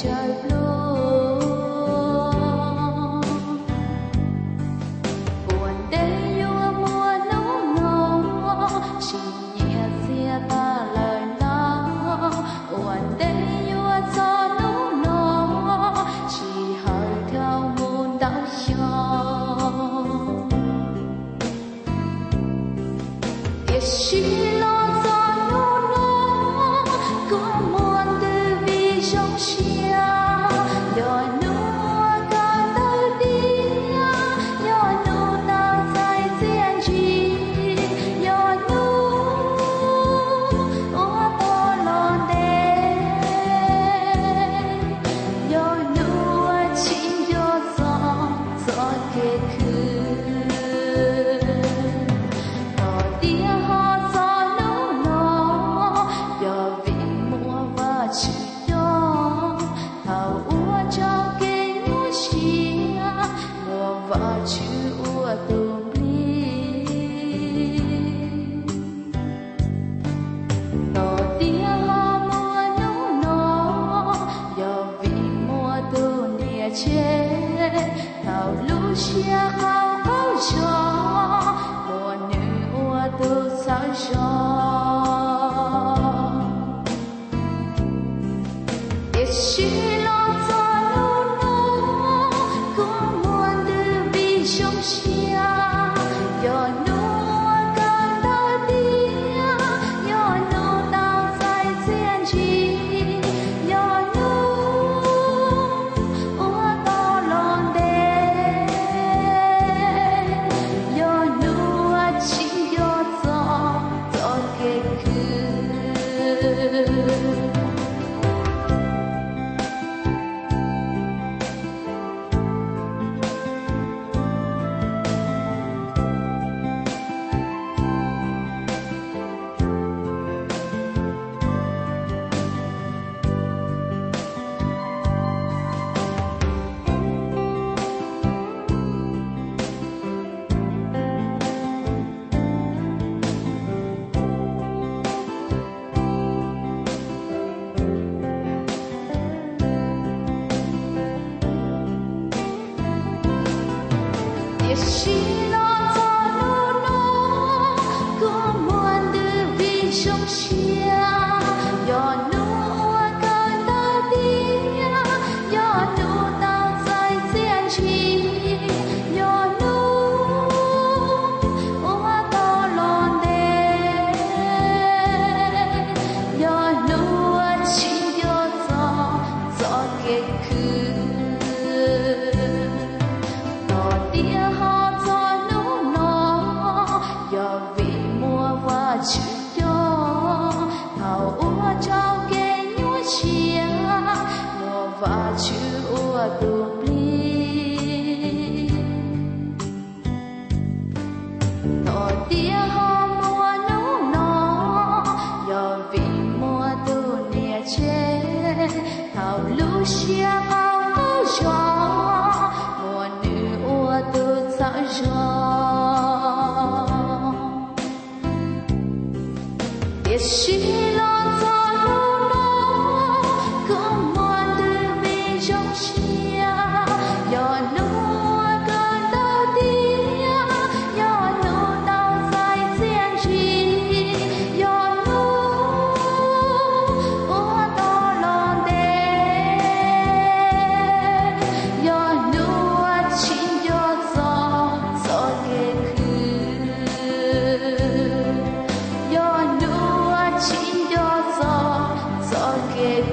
Cawm plua, ua ntej yuav muaj hnub no, tsis nyiam txiag tag lawm ntau. Ua ntej yuav txog hnub no, tsis hawv dhau mus ntau xyoo. Tiam sis los txog hnub no, kuv muaj ntws vim zoo siab. Yog hnub uas kawm ntawv tiav, yog hnub tau txais txiaj ntsig, yog hnub uas tau los ntev, yog hnub uas tsis nco txog txoj kev khwv. Los tiav ho txog hnub no, yog vim muaj Vajtswv coj, thaum ua tsaug kev nyuaj siab, muaj Vajtswv ua tus nplij. Los tiav ho muaj hnub no, yog vim muaj tus niam tsev, thaum lub siab qaug qaug zog, muaj nws ua tus txhawb zog. Tiam sis los txog hnub no, kuv muaj ntws vim zoo siab. Yog hnub uas kawm ntawv tiav, yog hnub tau txais txiaj ntsig, yog hnub uas tau los ntev, yog hnub uas tsis nco txog txoj kev khwv. Tiam sis los txog hnub no, kuv muaj ntws vim zoo siab. Yog hnub uas kawm ntawv tiav, yog hnub tau txais txiaj ntsig, yog hnub uas tau los ntev, yog hnub uas tsis nco txog txoj kev khwv. Los tiav ho txog hnub no, yog vim muaj Vajtswv coj, thaum ua tsaug kev nyuaj siab, muaj Vajtswv ua tus nplij. Los tiav ho muaj hnub no, yog vim muaj tus niam tsev, thaum lub siab qaug qaug zog, muaj nws ua tus txhawb zog. Tiam sis los txog hnub no, kuv muaj ntws vim zoo siab. Yog hnub uas kawm ntawv tiav, yog hnub tau txais txiaj ntsig, yog hnub uas tau los ntev, yog hnub uas tsis nco txog txoj kev khwv, yog hnub uas tsis nco txog txoj kev